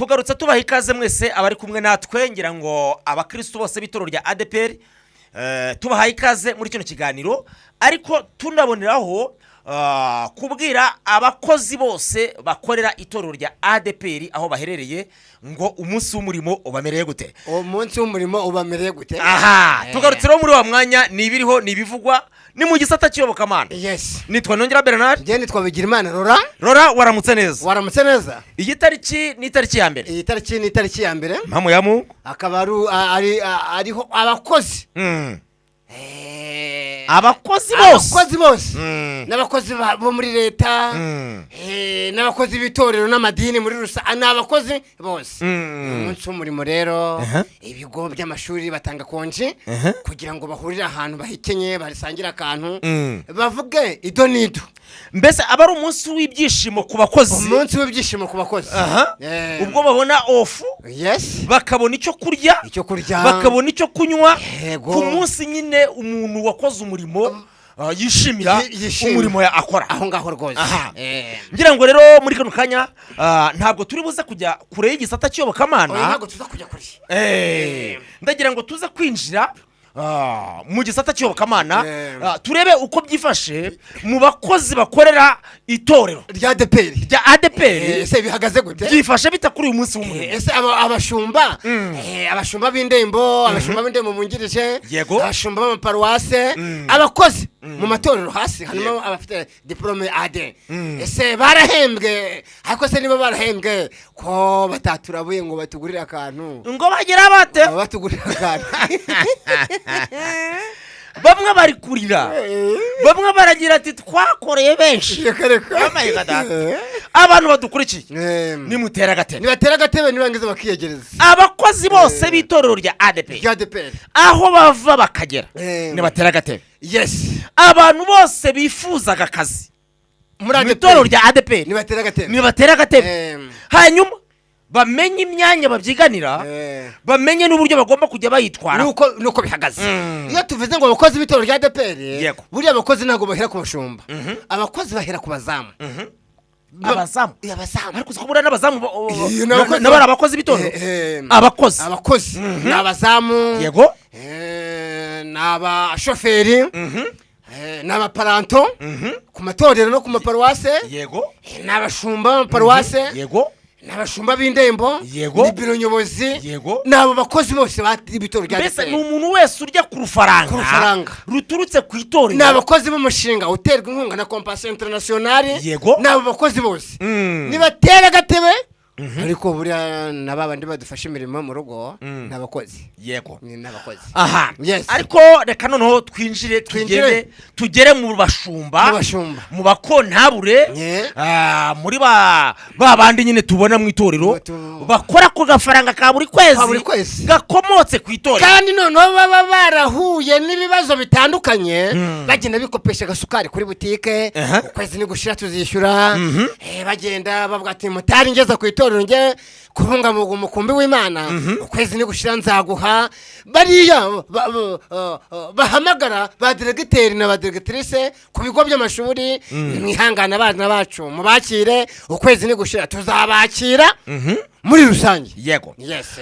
Tugarutse tubaha ikaze mwese abari kumwe natwe. Ngira ngo abakristo bose b'itorero rya ADEPR, tubahaye ikaze muri kino kiganiro, ariko tunaboneraho kubwira abakozi bose bakorera itorero rya ADEPR aho baherereye ngo umunsi w'umurimo ubamereye gute? Umunsi w'umurimo ubamereye gute? Aha tugarutse rero muri wa mwanya, ni ibiriho, ni ibivugwa, ni mu gisata cy'iyobokamana. Nitwa Nongera Bernard. Njye nitwa Bigirimana Rora. Rora, waramutse neza? Waramutse neza. Iyi tariki ni itariki ya mbere. Iyi tariki ni itariki ya mbere. Mpamvu ya Mungu. Akaba ariho abakozi Abakozi bose. Abakozi bose n'abakozi bo muri leta, n'abakozi b'itorero n'amadini muri rusange, ni abakozi bose. Umunsi w'umurimo rero, ibigo by'amashuri batanga konji kugira ngo bahurire ahantu, bahekenye, basangire akantu, bavuge ido n'ido. Mbese aba ari umunsi w'ibyishimo ku bakozi. Umunsi w'ibyishimo ku bakozi. Ubwo babona off, bakabona icyo kurya, icyo kurya, bakabona icyo kunywa. Ku munsi nyine umuntu wakoze umurimo yishimira yishimira. umurimo akora. Aho ngaho rwose. Ngira ngo rero muri kano kanya, ntabwo turi buze kujya kure y'igisata Oya, cy'iyobokamana. ntabwo tuza kujya kure. Ndagira ngo tuze kwinjira mu gisata cy'iyobokamana, turebe uko byifashe mu bakozi bakorera itorero rya ADEPR. Rya ADEPR. Ese bihagaze gute? Byifashe bita kuri uyu munsi w'umurimo? Ese abashumba, abashumba b'indembo bungirije, abashumba b'amaparuwase, abakozi mu matorero hasi, harimo abafite diporome AD, ese barahembwe? Ariko se niba barahembwe, ko bataturabuye ngo batugurire akantu? Ngo bagira bate? Baba batugurira akantu. Bamwe bari kurira, bamwe baragira ati: "Twakoreye benshi." Reka reka. Yambaye nka data. Abantu badukurikiye, nimutera agatebe. Nibatera agatebe, nibangiza bakiyegereza. Abakozi bose b'itorero rya ADEPR, rya ADEPR, aho bava bakagera, nibatera agatebe. Abantu bose bifuzaga akazi muri mu itorero ADEPR, rya ADEPR, nibatera agatebe. Nibatera agatebe, hanyuma bamenye imyanya babyiganira, bamenye n'uburyo bagomba kujya bayitwara. Nuko bihagaze. Iyo tuvuze ngo abakozi b'itorero rya ADEPR, buriya abakozi ntabwo bahera ku bashumba, abakozi bahera ku bazamu. Abazamu? Abazamu. Ariko uzi ko buriya n'abazamu Iyo ni abakozi. Nabo ari abakozi b'itorero. Abakozi. Abakozi ni abazamu, ni abashoferi, ni abaparanto ku matorero no ku maparuwase, ni abashumba b'amaparuwase, ni abashumba b'indembo, ni biro nyobozi, ni abo bakozi bose b'itorero rya Mbese ADEPR. ni umuntu wese urya ku rufaranga Ku rufaranga. ruturutse ku itorero. Ni abakozi b'umushinga uterwa inkunga na Compassion Internationale. Ni abo bakozi bose. Nibatera agatebe. Ariko buriya na ba bandi badufasha imirimo mu rugo ni abakozi. Ni n'abakozi. Aha. Ariko reka noneho twinjire. Twinjire. Tugende tugere mu bashumba, Mu bashumba. mu bakontabure, muri ba bandi nyine tubona mu itorero bakora ku gafaranga ka buri kwezi, Ka buri kwezi. gakomotse ku itorero. Kandi noneho baba barahuye n'ibibazo bitandukanye, bagenda bikopesha agasukari kuri butike, ukwezi nigushira tuzishyura. Bagenda bavuga ati: "Mutari ngeza ku itorero, njye kubungabunga umukumbi w'Imana, ukwezi nigushira nzaguha." Bariya bahamagara ba diregiteri na ba diregitirise ku bigo by'amashuri: "Mwihangane, abana bacu mubakire, ukwezi nigushira tuzabakira." Muri rusange.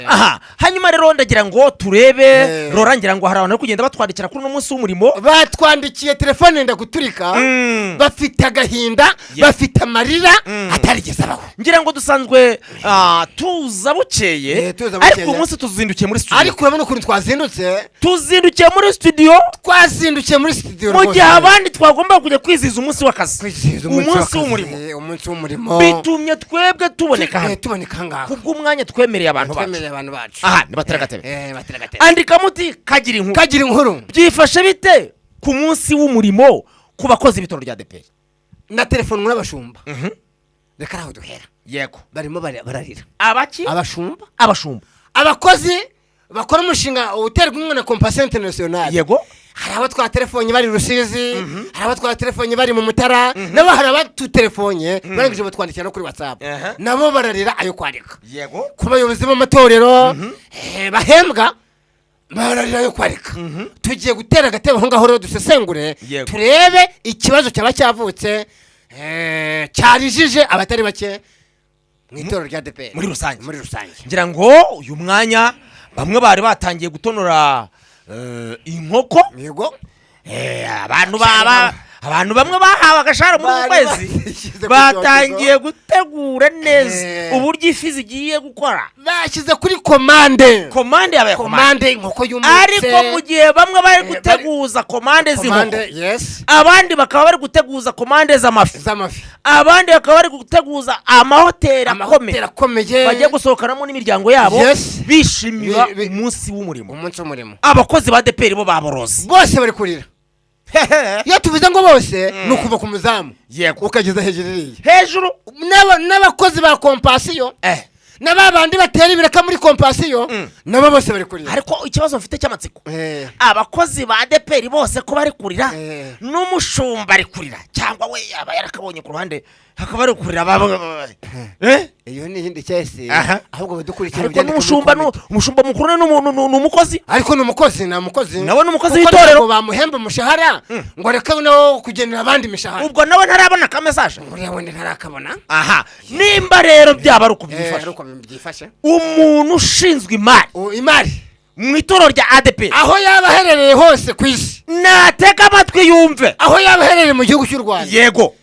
Aha hanyuma rero ndagira ngo turebe, Rora, ngira ngo hari abantu bari kugenda batwandikira kuri uno munsi w'umurimo. Batwandikiye, telefone yenda guturika. Bafite agahinda, bafite amarira atarigeze abaho. Ngira ngo dusanzwe tuza bukeye, Tuza bukeye. ariko uyu munsi tuzindukiye muri studio. Ariko urabona ukuntu twazindutse. Tuzindukiye muri studio. Twazindukiye muri studio Mu rwose. gihe abandi twagomba kujya kwizihiza umunsi w'akazi, Kwizihiza umunsi w'akazi, w'umurimo, umunsi w'umurimo, bitumye twebwe tuboneka hano tuboneka ngaho kubw'umwanya twemereye abantu bacu. Twemereye abantu bacu. Aha nibatera agatebe. Batera agatebe. Andika muti: "Kagira inkuru." Kagira inkuru. Byifashe bite ku munsi w'umurimo ku bakozi b'itorero rya ADEPR? Na telefone n'abashumba, reka aho duhera. Barimo bararira. Abaki? Abashumba. Abashumba. Abakozi bakora umushinga uterwa inkunga na Compassion Internationale. Hari abo twatelefonnye bari Rusizi, hari abo twatelefonnye bari mu Mutara, nabo hari abatutelefonnye barangije batwandikira no kuri WhatsApp, nabo bararira ayo kwarika. Ku bayobozi b'amatorero bahembwa, bararira ayo kwarika. Tugiye gutera agatebe aho ngaho rero, dusesengure, turebe ikibazo cyaba cyavutse, cyarijije abatari bake. Mu itorero rya ADEPR. Muri rusange. Muri rusange. Ngira ngo uyu mwanya bamwe bari batangiye gutonora inkoko. Abantu bamwe bahawe agashahara muri uku Bari kwezi bashyize ku batangiye gutegura neza uburyo ifi zigiye gukora. Bashyize kuri komande. Komande yabaye komande. Komande, inkoko yumutse. Ariko mu gihe bamwe bari guteguza komande z'inkoko, komande, yes, abandi bakaba bari guteguza komande z'amafi, z'amafi, abandi bakaba bari guteguza amahoteli amahoteli akomeye akomeye bagiye gusohokanamo n'imiryango yabo bishimira umunsi w'umurimo, umunsi w'umurimo, abakozi ba ADEPR bo baboroze. Bose bari kurira. Iyo tuvuze ngo bose, ni ukuva ku muzamu ukageza hejuru iriya. Hejuru. N'abakozi ba Compassion, na ba bandi batera ibiraka muri Compassion, nabo bose bari kurira. Ariko ikibazo mfite cy'amatsiko, abakozi ba ADEPR bose ko bari kurira, n'umushumba ari kurira, cyangwa we yaba yarakabonye ku ruhande hakaba ari kurira Iyo ni iyindi case. Ahubwo badukurikira Ariko byandike muri n'umushumba comment. Umushumba mukuru ni umukozi. Ariko ni umukozi, ni umukozi. Nawe ni umukozi Kuko w'itorero. ntabwo bamuhemba umushahara ngo reke nawe kugenera abandi imishahara. Ubwo nawe ntarabona akamesaje. Uriya wenda ntarakabona. Aha nimba rero byaba ari uko byifashe, Ari uko byifashe, umuntu ushinzwe imari imari mu itorero rya ADEPR, aho yaba aherereye hose ku isi, natega amatwi yumve. Aho yaba aherereye mu gihugu cy'u Rwanda,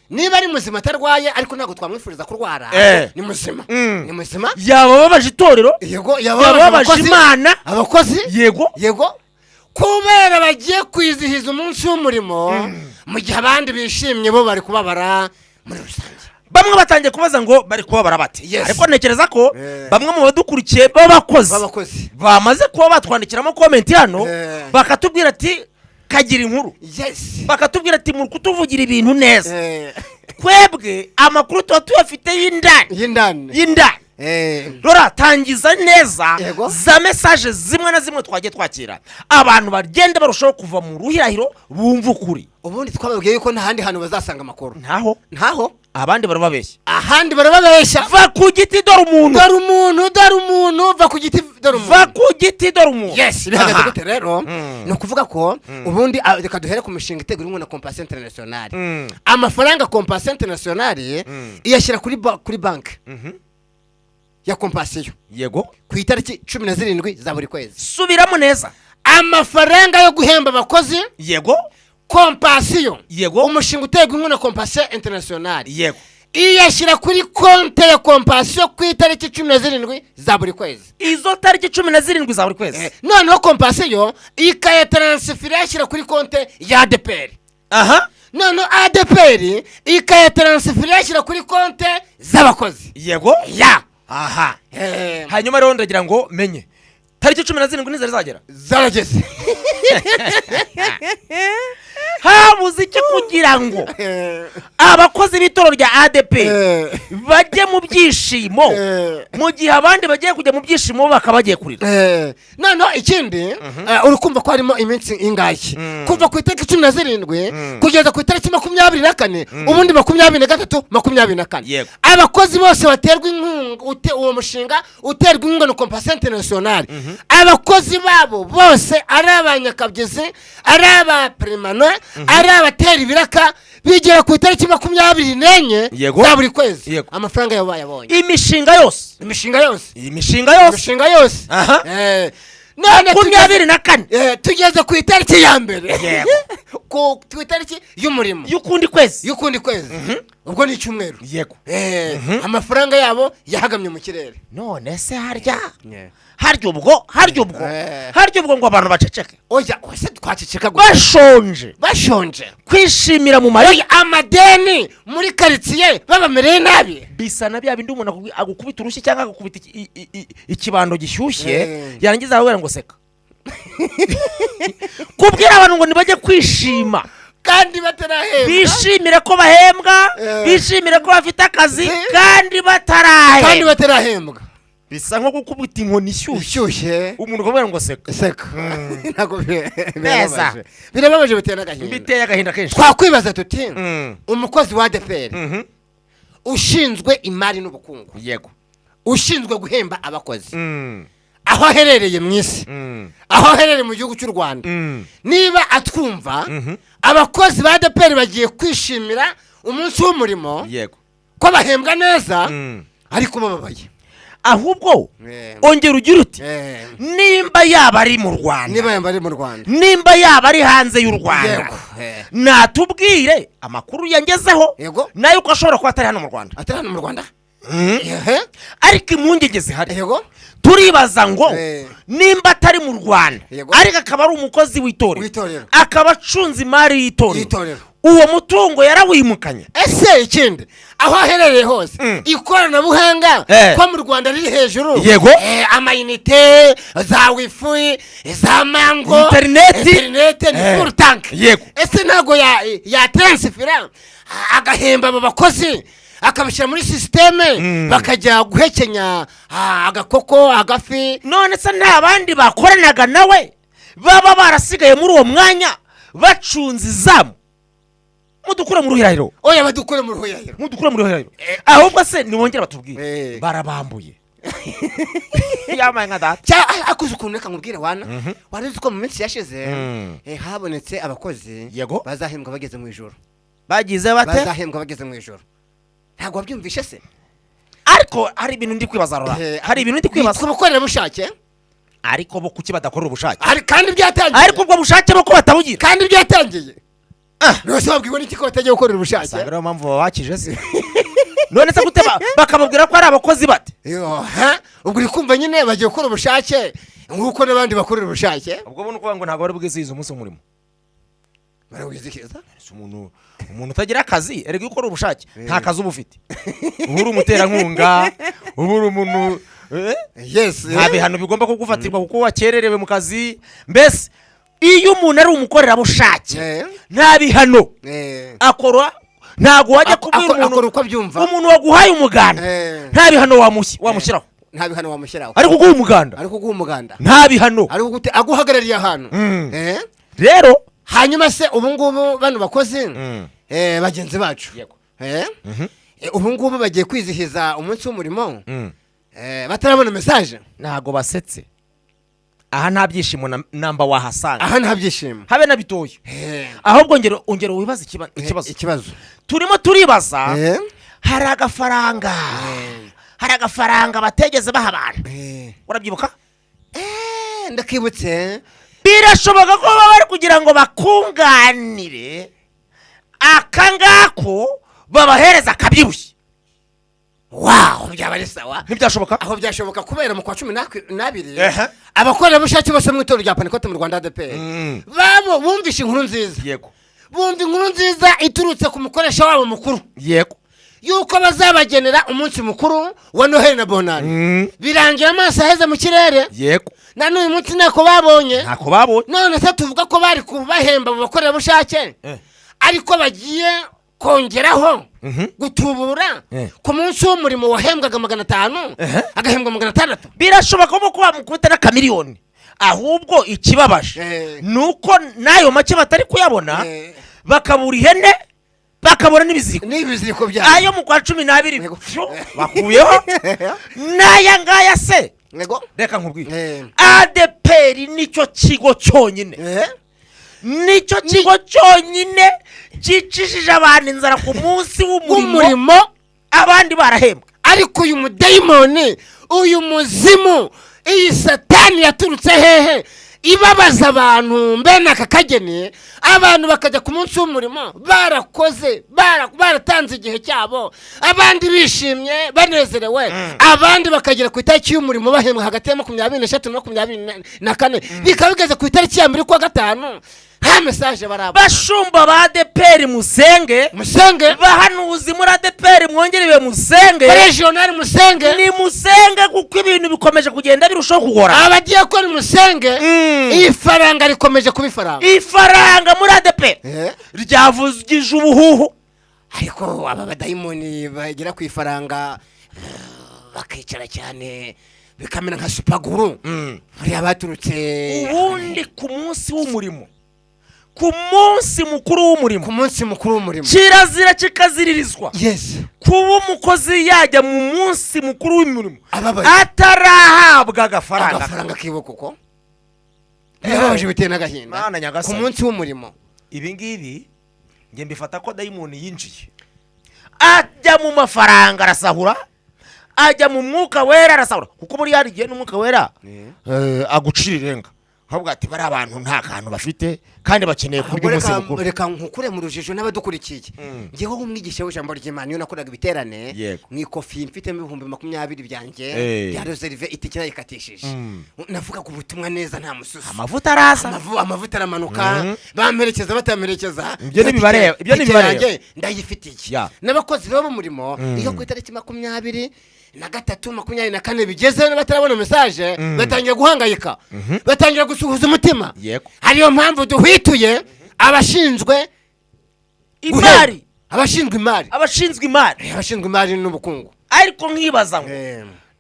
niba ari muzima atarwaye, ariko ntabwo twamwifuriza kurwara, ni muzima, ni muzima. Yaba ababaje itorero, Yego, yaba yaba ababaje abakozi, Imana. Abakozi. Yego, kubera bagiye kwizihiza umunsi w'umurimo mu gihe abandi bishimye, bo bari kubabara muri rusange. Bamwe batangiye kubaza ngo bari kubabara bate? Ariko ntekereza ko bamwe mu badukurikiye b'abakozi b'abakozi bamaze kuba batwandikiramo comment hano, bakatubwira ati kagira inkuru, bakatubwira ati muri kutuvugira ibintu neza, twebwe amakuru tuba tuyafite y'indani. Y'indani. Y'indani. Rora tangiza neza za message zimwe na zimwe twagiye twakira, abantu bagenda barushaho kuva mu ruhirahiro bumva ukuri. Ubundi twababwiye yuko nta handi hantu bazasanga amakuru. Ntaho. Ntaho. Abandi barababeshya. Ahandi barababeshya. Va ku giti dore umuntu. Dore umuntu, dore umuntu, va ku giti dore Va umuntu. ku giti dore umuntu. Yes, bihagaze gute rero? Ni ukuvuga ko ubundi reka duhere ku mishinga itegura inkunga na Compassion Internationale. Amafaranga Compassion Internationale iyashyira kuri banki ya Compassion ku itariki 17 za buri kwezi. Subiramo neza. Amafaranga yo guhemba abakozi, Compassion, umushinga uterwa inkunga na Compassion Internationale, iyashyira kuri konte ya Compassion ku itariki 17 za buri kwezi. Izo tariki 17 za buri kwezi. Noneho Compassion ikayataransifira yashyira kuri konte ya ADEPR. Noneho ADEPR ikayataransifira yashyira kuri konte z'abakozi. Ya. Hanyuma rero ndagira ngo menye, tariki 17 ntizari zagera? Zarageze. Habuze iki kugira ngo abakozi b'itorero rya ADEPR bajye mu byishimo, mu gihe abandi bagiye kujya mu byishimo bakaba bagiye kurira? Noneho ikindi, uri kumva ko harimo iminsi ingahe? Kuva ku itariki 17 kugeza ku itariki 24, ubundi 23, 24, abakozi bose baterwa inkunga, uwo mushinga uterwa inkunga na Compassion Internationale, abakozi babo bose, ari abanyakabyizi, ari abaperemano, ari abatera ibiraka, bigera ku itariki 24 za buri kwezi, amafaranga yabo bayabonye. Imishinga yose. Imishinga yose. Imishinga yose. Imishinga yose. None 24. Tugeze ku itariki ya mbere, ku itariki y'umurimo y'ukundi kwezi. Y'ukundi kwezi, ubwo ni icyumweru. Amafaranga yabo yahagamye mu kirere. None se harya ubwo harya ubwo ngo abantu baceceke? Oya, ese twaceceka gute? Bashonje. Bashonje. Kwishimira mu marira. Oya, amadeni muri karitsiye babamereye nabi. Bisa na bya bindi umuntu agukubita urushyi cyangwa agukubita ikibando gishyushye, yarangiza akakubwira ngo seka. Kubwira abantu ngo ntibajye kwishima kandi batarahembwa, bishimire ko bahembwa, bishimire ko bafite akazi, kandi kandi batarahembwa, batarahembwa, bisa nko gukubita inkoni ishyushye ishyushye, umuntu ukamubwira ngo seka. Seka. Ntabwo Neza. birababaje, birababaje, biteye n'agahinda. Biteye agahinda kenshi. Twakwibaza tuti umukozi wa ADEPR ushinzwe imari n'ubukungu, ushinzwe guhemba abakozi, aho aherereye mu isi, aho aherereye mu gihugu cy'u Rwanda, niba atwumva, abakozi ba ADEPR bagiye kwishimira umunsi w'umurimo ko bahembwa neza, Ariko bababaye. Ahubwo ongera ugira uti nimba yaba ari mu Rwanda, niba yaba ari mu Rwanda, nimba yaba ari hanze y'u Rwanda, natubwire amakuru yangezeho nayo ko ashobora kuba atari hano mu Rwanda. Atari hano mu Rwanda. Ariko impungenge zihari, turibaza ngo nimba atari mu Rwanda, ariko akaba ari umukozi w'itorero, W'itorero. akaba acunze imari y'itorero, Y'itorero. uwo mutungo yarawimukanye? Ese ikindi, aho aherereye hose, ikoranabuhanga ko mu Rwanda riri hejuru, amayinite, za WiFi, za Mango, Interineti. interineti ni full tank. Ese ntabwo yatransfera agahemba abo bakozi, akabashyira muri système, bakajya guhekenya agakoko, agafi? None se nta bandi bakoranaga nawe baba barasigaye muri uwo mwanya bacunze izamu? Mudukure mu ruhirahiro. Oya, badukure mu ruhirahiro. Mudukure mu ruhirahiro. Ahubwo se nibongere batubwire, barabambuye yamaye nka data. Akuze ukuntu, reka nkubwire wana, wari uzi ko mu minsi yashize habonetse abakozi bazahembwa bageze mu ijoro? Bagize bate? Bazahembwa bageze mu ijoro. Ntabwo wabyumvishe se? Ariko hari ibintu ndi kwibaza, rora. Hari ibintu ndi kwibaza. Bitwa abakorerabushake. Ariko bo kuki badakorera ubushake? Kandi byatangiye. Ariko ubwo bushake bo ko batabugira? Kandi byatangiye. Rwose wabwirwa n'iki ko batagiye gukorera ubushake? Usanga ariyo mpamvu babakije se. None se gute bakababwira ko ari abakozi bate? Yo, ha? Ubwo uri kumva nyine bagiye gukora ubushake nk'uko n'abandi bakorera ubushake. Ubwo bo ni ukuvuga ngo ntabwo bari bwizihize umunsi w'umurimo. Barawizihiza. Si umuntu utagira akazi, erega iyo ukora ubushake nta kazi uba ufite, uba uri umuterankunga, uba uri umuntu nta bihano bigomba kugufatirwa kuko wakererewe mu kazi. Mbese iyo umuntu ari umukorerabushake, nta bihano akora, ntabwo wajya kubwira umuntu Akora uko abyumva. Umuntu waguhaye umuganda, nta bihano wamushyiraho. Nta bihano wamushyiraho. Ariko kuguha umuganda, Ariko kuguha umuganda, nta bihano. Ariko aguhagarariye ahantu. Rero Hanyuma se ubu ngubu bano bakozi bagenzi bacu, ubu ngubu bagiye kwizihiza umunsi w'umurimo batarabona message? Ntabwo basetse aha, nta byishimo namba wahasanga. Aha nta byishimo. Habe na bitoya. Ahubwo ongera wibaze ikibazo. Ikibazo. Turimo turibaza, hari agafaranga, hari agafaranga bategeze baha abantu. Urabyibuka? Ndakibutse. Birashoboka ko baba bari kugira ngo bakunganire aka ngako, babahereza akabyibushye. Waho byaba ari sawa. Ntibyashoboka? Aho byashoboka, kubera mu kwa cumi n'abiri abakorerabushake bose mu itorero rya Pantekote mu Rwanda, ADEPR, babo bumvishe inkuru nziza. Bumva inkuru nziza iturutse ku mukoresha wabo mukuru yuko bazabagenera umunsi mukuru wa Noheli na Bonani. Birangira amaso aheze mu kirere. Na n'uyu munsi ntako babonye. Ntako babonye. None se tuvuga ko bari kubahemba mu bakorerabushake, ariko bagiye kongeraho gutubura ku munsi w'umurimo wahembwaga 500, agahembwa 600? Birashoboka ko bamukubita n'akamiliyoni. Ahubwo ikibabaje ni uko n'ayo make batari kuyabona, bakabura ihene, bakabura n'ibiziko. N'ibiziko byabo. Ayo mu kwa 12 Yego. pfyo, bakuyeho n'aya ngaya se. Reka nkubwire, ADEPR nicyo kigo cyonyine, nicyo kigo cyonyine cyicishije abantu inzara ku munsi w'umurimo, w'umurimo, abandi barahembwa. Ariko uyu mudayimoni, uyu muzimu, iyi satani yaturutse hehe ibabaza abantu mbene aka kageni, abantu bakajya ku munsi w'umurimo barakoze, baratanze igihe cyabo, abandi bishimye banezerewe, abandi bakagera ku itariki y'umurimo bahembwa hagati ya 23 na 24, bikaba bigeze ku itariki ya 1 y'ukwa gatanu nta message barabona? Bashumba ba ADEPR, musenge. Musenge. Bahanuzi muri ADEPR, mwongere ibe musenge. Regional, musenge. Ni musenge, kuko ibintu bikomeje kugenda birushaho kugora. Abadiyakoni, musenge. Iyi faranga rikomeje kuba ifaranga. Ifaranga muri ADEPR ryavugije ubuhuhu. Ariko aba badayimoni bagera ku ifaranga bakicara cyane, bikamera nka super glue, buriya baturutse Ubundi ku munsi w'umurimo, ku munsi mukuru w'umurimo, ku munsi mukuru w'umurimo, kirazira kikaziririzwa kuba umukozi yajya mu munsi mukuru w'umurimo Ababaye. atarahabwa agafaranga. Agafaranga kiwe, kuko birababaje, biteye n'agahinda. Mana nyagasani. Ku munsi w'umurimo. Ibi ngibi njye mbifata ko dayimoni yinjiye, ajya mu mafaranga arasahura. Ajya mu Mwuka Wera arasahura, kuko buriya hari igihe n'Umwuka Wera agucira irenga, ahubwo ati: "Bari abantu nta kantu bafite kandi bakeneye kurya Ahubwo umunsi reka mukuru." Reka nkukure mu rujijo n'abadukurikiye. Ngewe nk'umwigisha w'ijambo ry'Imana, iyo nakoraga ibiterane, mu ikofi mfitemo 20,000 byanjye bya réserve, itike nayikatishije, navugaga ubutumwa neza nta mususu. Amavuta araza. Amavuta aramanuka, bamperekeza batamperekeza. Ibyo ntibibareba, ibyo Itike ntibibareba. yanjye ndayifitiye. N'abakozi rero b'umurimo, iyo ku itariki 23, 24 bigeze batarabona message, batangira guhangayika, batangira gusuhuza umutima. Ariyo mpamvu duhwituye abashinzwe imari. Guhemba. Abashinzwe imari. Abashinzwe imari. Abashinzwe imari n'ubukungu. Ariko nkibaza ngo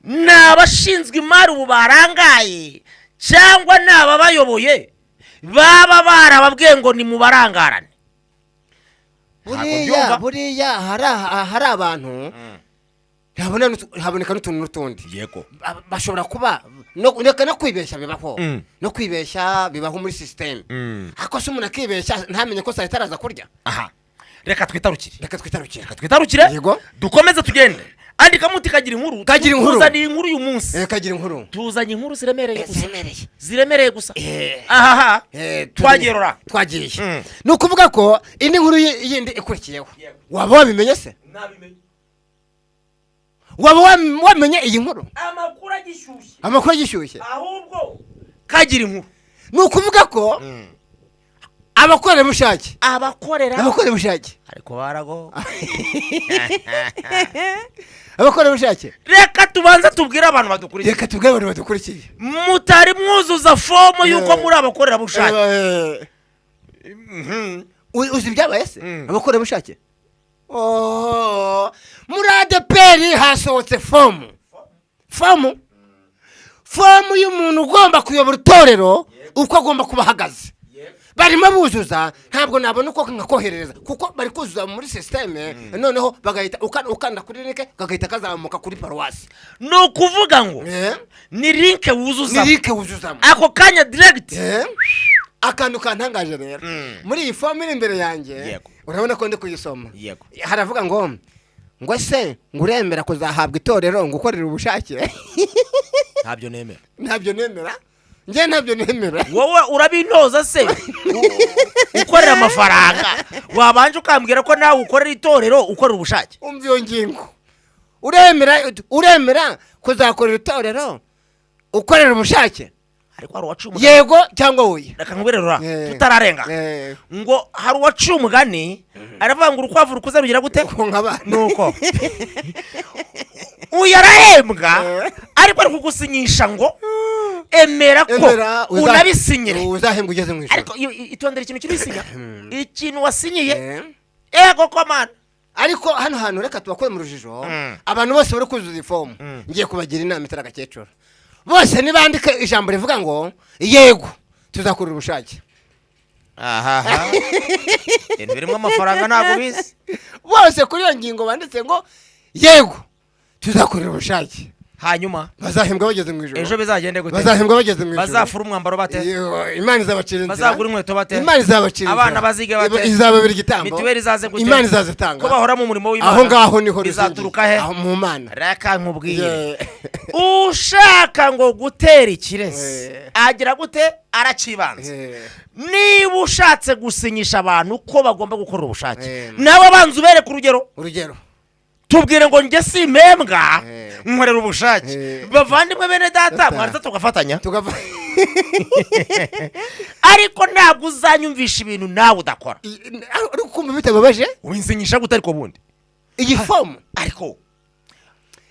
ni abashinzwe imari ubu barangaye, cyangwa ni ababayoboye baba barababwiye ngo nimubarangarane? Ntabwo Buriya mbyumva. buriya hari abantu haboneka n'utuntu n'utundi. Bashobora kuba reka no kwibeshya bibaho. No kwibeshya bibaho muri système. Ariko se umuntu akibeshya ntamenye ko saa yita araza kurya? Aha reka twitarukire. Reka twitarukire. Reka twitarukire. Yego. Dukomeze tugende. Andika muti kagira inkuru. Kagira inkuru. Tuzaniye inkuru uyu munsi. Kagira inkuru. Tuzanye inkuru ziremereye gusa. Ziremereye. Ziremereye gusa. Ahaha. Twagiye rora. Twagiye. Ni ukuvuga ko indi nkuru yindi ikurikiyeho, waba wabimenye se? Waba wamenye iyi nkuru? Amakuru agishyushye. Amakuru agishyushye. Ahubwo kagira inkuru. Ni ukuvuga ko abakorerabushake, abakorera abakorerabushake, ariko barago abakorerabushake. Reka tubanze tubwire abantu badukurikiye. Reka tubwire abantu badukurikiye. Mutari mwuzuza fomu y'uko muri abakorerabushake. Uzi ibyabaye se? Abakorerabushake. Oh, muri ADEPR hasohotse fomu y'umuntu ugomba kuyobora itorero, uko agomba kuba ahagaze. Barimo buzuza, ntabwo nabona uko nkakoherereza kuko bari kuzuza muri système, noneho bagahita ukanda kuri link, kagahita kazamuka kuri paruwasi. Ni ukuvuga ngo ni link Ni wuzuza. Link wuzuzamo. Ako kanya direct. Akantu kantangaje rero muri iyi fomu iri imbere yanjye, urabona ko ndi kuyisoma, haravuga ngo ese ngo uremera kuzahabwa itorero ngo ukorere ubushake? Ntabyo nemera. Ntabyo nemera, njye ntabyo nemera. Wowe urabintoza se? Ukorera amafaranga, wabanje ukambwira ko nawe ukorera itorero ukorera ubushake? Umva iyo ngingo: uremera kuzakorera itorero ukorera ubushake? Ariko hari uwaciye umugani. Yego cyangwa oya. Reka nkubwire rura, tutararenga, ngo hari uwaciye umugani aravuga ngo urukwavu rukuze rugira gute? Konka abana. Nuko uyu arahembwa, ariko ari kugusinyisha ngo emera ko Emera unabisinyire. Uzahembwa ugeze mu ijoro. Ariko itondere ikintu kiri isinya, ikintu wasinyiye. Ego komana. Ariko hano hantu reka tubakure mu rujijo. Abantu bose bari kuzuza ifomu, ngiye kubagira inama itari agakecuru: bose nibandike ijambo rivuga ngo yego, tuzakorera ubushake. Ahaha, ibintu birimo amafaranga ntabwo ubizi. Bose kuri iyo ngingo banditse ngo yego, tuzakorera ubushake. Hanyuma bazahembwa bageze mu ijoro. Ejo bizagende gute? Bazahembwa bageze mu ijoro. Bazafura umwambaro bate? Iyo, Imana izabacira inzira. Bazagura inkweto bate? Imana izabacira inzira. Abana bazige bate? Izababera igitambo. Mituweli izaze gute? Imana izazitanga. Ko bahora mu murimo w'Imana, Aho ngaho niho bizaturuka ruzingiye. he? Aho mu Mana. Reka nkubwire, ushaka ngo gutera ikirezi agira gute? Arakibanza. Niba ushatse gusinyisha abantu ko bagomba gukora ubushake, nawe abanza ubereke urugero. Urugero. Tubwire ngo njye simpembwa, nkorera ubushake. Bavandimwe bene data, Data. mwaretse tugafatanya. Tugava. Ariko ntabwo uzanyumvisha ibintu nawe udakora. Uri kumva bitababaje? Winsinyisha gute ariko bundi? Iyi fomu ariko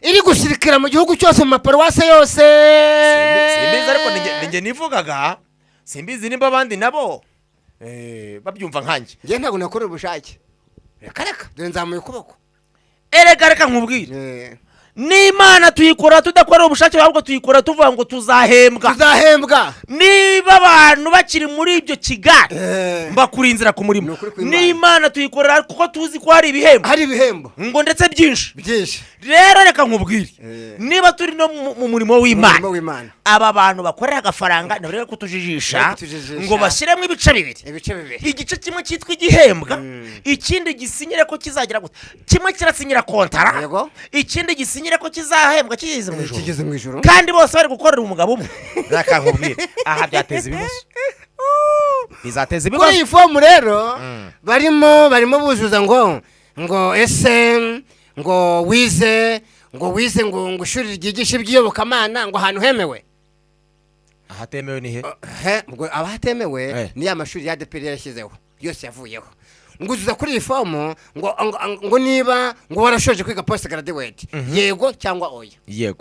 iri gusirikira mu gihugu cyose, mu maparuwase yose. Simbizi, ariko ninjye nivugaga, simbizi nimba abandi nabo babyumva nkanjye. Njye ntabwo nakorera ubushake, reka reka, dore nzamuye ukuboko. Erega reka nkubwire, n'Imana tuyikora tudakorera ubushake, ahubwo tuyikora tuvuga ngo tuzahembwa. Tuzahembwa. Niba abantu bakiri muri ibyo kigali, mbakura inzira ku murimo. Ni ukuri kw'Imana. N'Imana tuyikorera kuko tuzi ko hari ibihembo. Hari ibihembo. Ngo ndetse byinshi. Byinshi. Rero reka nkubwire, niba turi no mu murimo w'Imana, Umurimo w'Imana, aba bantu bakorera agafaranga ntibareke kutujijisha. Bareke kutujijisha. Ngo bashyiremo ibice bibiri. Ibice bibiri. Igice kimwe cyitwa igihembwa, ikindi gisinyire ko kizagira gute? Kimwe kirasinyira kontara, ikindi gisinyire Basinyire ko kizahembwa kigeze mu ijoro, Kigeze mu ijoro. Kandi bose bari gukorera umugabo umwe. Reka nkubwire, aha byateza ibibazo, bizateza Kuri ibibazo. iyi fomu rero barimo buzuza ngo ese ngo wize ngo ishuri ryigisha iby'iyobokamana ngo ahantu hemewe. Ahatemewe ni he? He, ubwo abahatemewe ni ya mashuri ya ADEPR yarashyizeho yose yavuyeho. Ngo uzuza kuri iyi fomu ngo niba ngo warashoje kwiga post graduate, yego cyangwa oya.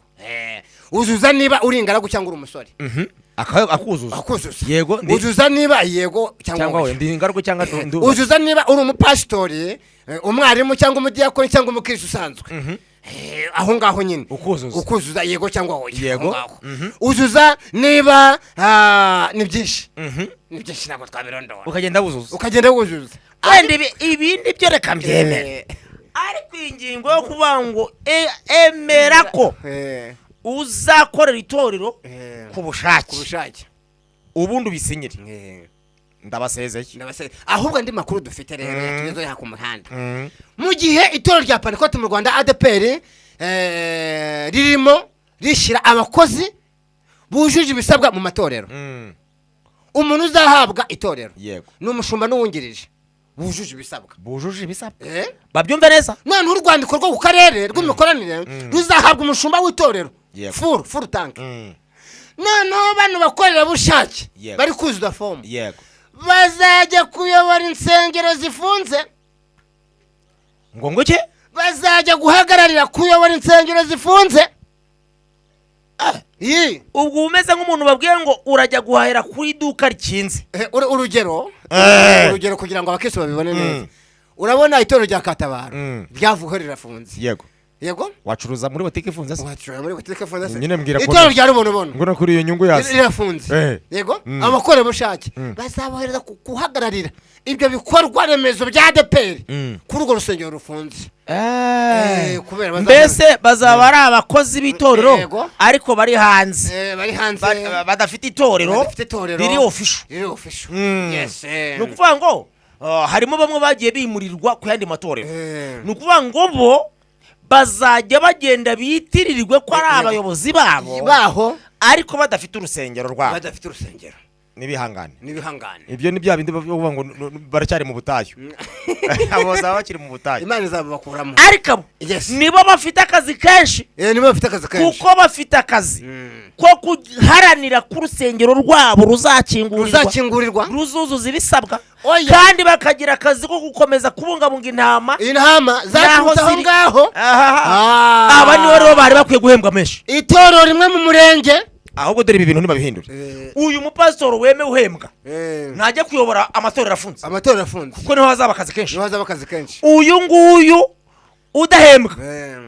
Uzuza niba uri ingaragu cyangwa uri umusore. Akuzuza. Akuzuza. Yego, Uzuza niba yego cyangwa cyangwa oya. we ndi ingaragu cyangwa ndi Uzuza niba uri umupasitori, umwarimu cyangwa umudiyakoni cyangwa umukristo usanzwe. Aho ngaho nyine. Ukuzuza. Ukuzuza yego cyangwa oya. Yego. Aho ngaho. Uzuza niba ni byinshi, ni byinshi, ntabwo twabirondora. Ukagenda wuzuza. Ukagenda wuzuza. Wenda ibindi byo reka mbyemere, ariko iyi ngingo yo kuvuga ngo emera ko uzakorera itorero ku bushake, ku bushake, ubundi ubisinyire, ndabasezeye. Ahubwo andi makuru dufite rero yatugezeho ya ku muhanda, mu gihe itorero rya Pantekote mu Rwanda ADEPR ririmo rishyira abakozi bujuje ibisabwa mu matorero, umuntu uzahabwa itorero ni umushumba n'uwungirije bujuje ibisabwa. Bujuje ibisabwa. Babyumve neza. Noneho urwandiko rwo ku karere rw'imikoranire ruzahabwa umushumba w'itorero full tank. Noneho bano bakorerabushake bari kuzuza fomu bazajya kuyobora insengero zifunze. Ngo iki? Bazajya guhagararira kuyobora insengero zifunze. Iyi. Ubwo umeze nk'umuntu babwiye ngo urajya guhahira ku iduka rikinze. Urugero, urugero kugira ngo abakristo babibone neza, urabona itorero rya Katabaro ryavuyeho rirafunze. Yego. Yego. Wacuruza muri botike ifunze se? Wacuruza muri butike ifunze se? Nyine mbwira ko- Itorero rya Rubonobono ngo no kuri iyo nyungu yazo rirafunze. Yego. Abakorerabushake bazabohereza guhagararira ibyo bikorwa remezo bya ADEPR kuri urwo rusengero rufunze. Kubera Mbese bazaba ari abakozi b'itorero Yego. ariko bari hanze, bari hanze, badafite itorero badafite itorero riri official. Riri official. Yes. Ni ukuvuga ngo harimo bamwe bagiye bimurirwa ku yandi matorero. Ni ukuvuga ngo bo bazajya bagenda bitirirwe ko ari abayobozi babo baho, ariko badafite urusengero rwabo. Badafite urusengero. N'ibihangane. N'ibihangane. Ibyo ni bya bindi bavuga ngo baracyari mu butayu, abo bazaba bakiri mu butayu. Imana izababakuramo. Ariko abo nibo bafite akazi kenshi. Nibo bafite akazi kenshi. Kuko bafite akazi ko guharanira ko urusengero rwabo ruzakingurirwa, ruzakingurirwa, ruzuzuza ibisabwa, Oya. kandi bakagira akazi ko gukomeza kubungabunga intama intama n'aho zaturutse aho ziri. ngaho. Ahaha. Ah. Aba nibo rero bari bakwiye guhembwa menshi. Itorero rimwe mu murenge. Ahubwo dore ibi bintu ntibabihindure. Uyu mupasitori wemewe uhembwa ntajya kuyobora amatorero afunze, amatorero afunze, kuko niho hazaba akazi kenshi. Niho hazaba akazi kenshi. Uyu nguyu udahembwa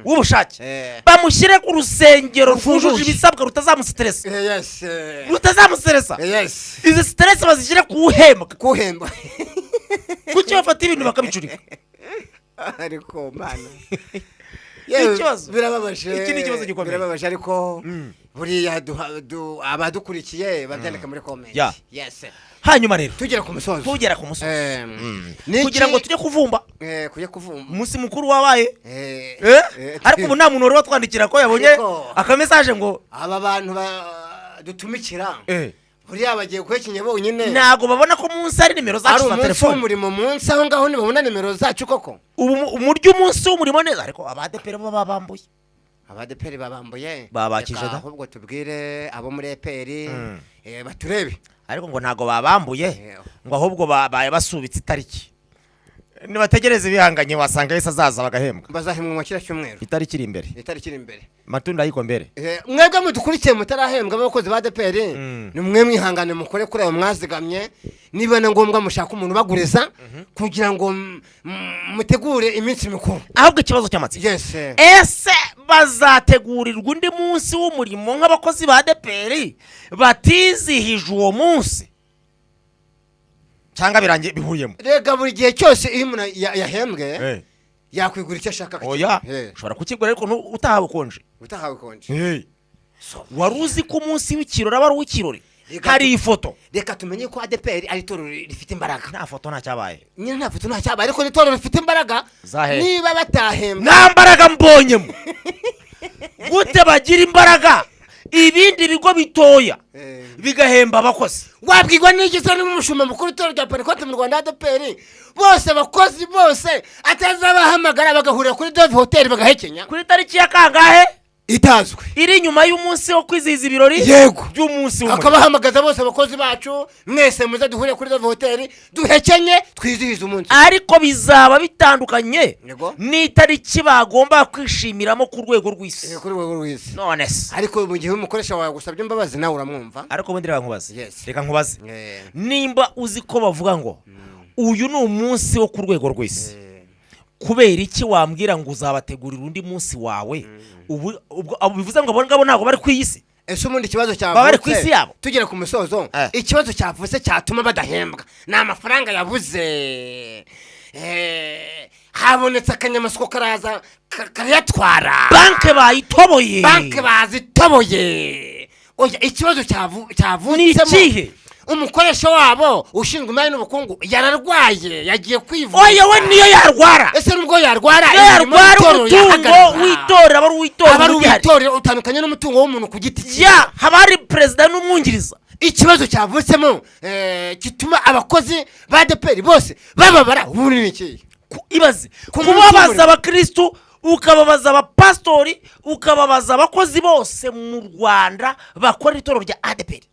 w'ubushake bamushyire ku rusengero Rufunguye. rwujuje ibisabwa, rutazamusiteresa, Yes. rutazamusiteresa. Yes. Izi stress bazishyire ku uhembwa. Kuhembwa. Kuki bafata ibintu bakabicurika? Ariko mana. Ikibazo. Birababaje. Iki ni ikibazo gikomeye. Birababaje, ariko buriya abadukurikiye babyandika muri comment. Yes. Hanyuma rero tugera ku musozo. Tugera ku musozi, Niki- kugira ngo tujye kuvumba kujya kuvumba. Umunsi mukuru wabaye. Ariko ubu nta muntu wari watwandikira ko yabonye akamesaje ngo aba bantu dutumikira buriya bagiye guhekenya bonyine. Ntabwo babona ko munsi hari nimero Ari zacu za umunsi telefone. w'umurimo munsi aho ngaho ntibabona nimero zacu koko? Ubu murya umunsi w'umurimo neza, ariko abadeperi bo babambuye. Abadeperi babambuye. Babakije Reka da. ahubwo tubwire abo muri EPR baturebe. Ariko ngo ntabwo babambuye, ngo ahubwo babaye basubitse itariki, nibategereze bihanganye, wasanga yahise azaza bagahembwa. Bazahembwa mu kiriya cyumweru. Itariki iri imbere. Itariki iri imbere. Matunda ayiko mbere. Mwebwe mudukurikiye mutarahembwa abakozi ba ADEPR, ni mwe mwihangane mukore kuri ayo mwazigamye, niba na ngombwa mushaka umuntu ubaguriza kugira ngo mutegure iminsi mikuru. Ahubwo ikibazo cy'amatsiko, Yes. ese bazategurirwa undi munsi w'umurimo nk'abakozi ba ADEPR batizihije uwo munsi, cyangwa birangiye bihuriyemo? Rega buri gihe cyose iyo umuntu yahembwe yakwigura icyo ashaka Oya. akakigura. Ushobora kukigura ariko utahawe konje. Utahawe konje. Wari uzi ko umunsi w'ikirori aba ari uw'ikirori? Hari ifoto. Reka tumenye ko ADEPR ari itorero rifite imbaraga. Nta foto, nta cyabaye. Nyine nta foto nta cyabaye, ariko ni itorero rifite imbaraga. Zahe? Niba batahembwa Nta mbaraga mbonyemo. Gute bagira imbaraga ibindi bigo bitoya bigahemba abakozi? Wabwirwa n'iki se niba umushumba mukuru w'itorero rya Pentekote mu Rwanda, ADEPR, bose, abakozi bose atazabahamagara bagahurira kuri Dove Hoteli bagahekenya? Kuri tariki ya kangahe? Itazwi. Iri nyuma y'umunsi wo kwizihiza ibirori by'umunsi w'umurimo. Akabahamagaza bose: "Abakozi bacu mwese, muze duhure kuri Dove Hoteli, duhekenye, twizihize umunsi." Ariko bizaba bitandukanye n'itariki bagomba kwishimiramo ku rwego rw'isi. Kuri rwego rw'isi. None se? Ariko mu gihe umukoresha wawe agusabye imbabazi, nawe uramwumva. Ariko ubundi reka nkubaze. Yes. Reka nkubaze, nimba uzi ko bavuga ngo uyu ni umunsi wo ku rwego rw'isi, kubera iki wambwira ngo uzabategurira undi munsi wawe? Ubu ubwo abo bivuze ngo abo ngabo ntabwo bari ku iyi si. Ese ubundi ikibazo Baba bari ku cyavutse, isi yabo. tugera ku musozo, ikibazo cyavutse cyatuma badahembwa ni amafaranga yabuze? Habonetse akanyamasyo karaza karayatwara. Banke bayitoboye. Banki bazitoboye. Oya, ikibazo Ni cyavutsemo, ikihe? umukoresha wabo ushinzwe imari n'ubukungu yararwaye, yagiye kwivuza. Oya, we niyo yarwara. Ese nubwo yarwara, Niyo imirimo yarwara, y'itorero umutungo yahagarara. w'itorero aba ari uw'itorero. Aba ari ugihari. uw'itorero, utandukanye n'umutungo w'umuntu ku giti cye. Ya, haba hari perezida n'umwungiriza. Ikibazo cyavutsemo gituma abakozi ba ADEPR bose bababara ubundi ni ikihe? Ibaze Ku munsi kubabaza w'umurimo. abakirisitu, ukababaza abapasitori, ukababaza abakozi bose mu Rwanda bakora itorero rya ADEPR.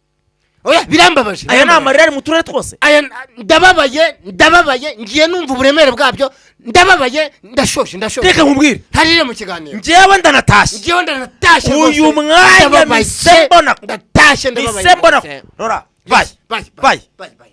Oya, birambabaje. Aya ni Birambabaje. amarira ari mu turere twose. Aya, ndababaye, ndababaye, ngiye numva uburemere bwabyo, ndababaye, ndashoshe, ndashoshe. Reka nkubwire. Ntarire mu kiganiro. Njyewe ndanatashye. Ngewe ndatashye Uyu rwose. mwanya Ndababaye. mise mbona Ndatashye, ndababaye mise mbona rwose. rora. Bye. Bye. Bye. Bye bye.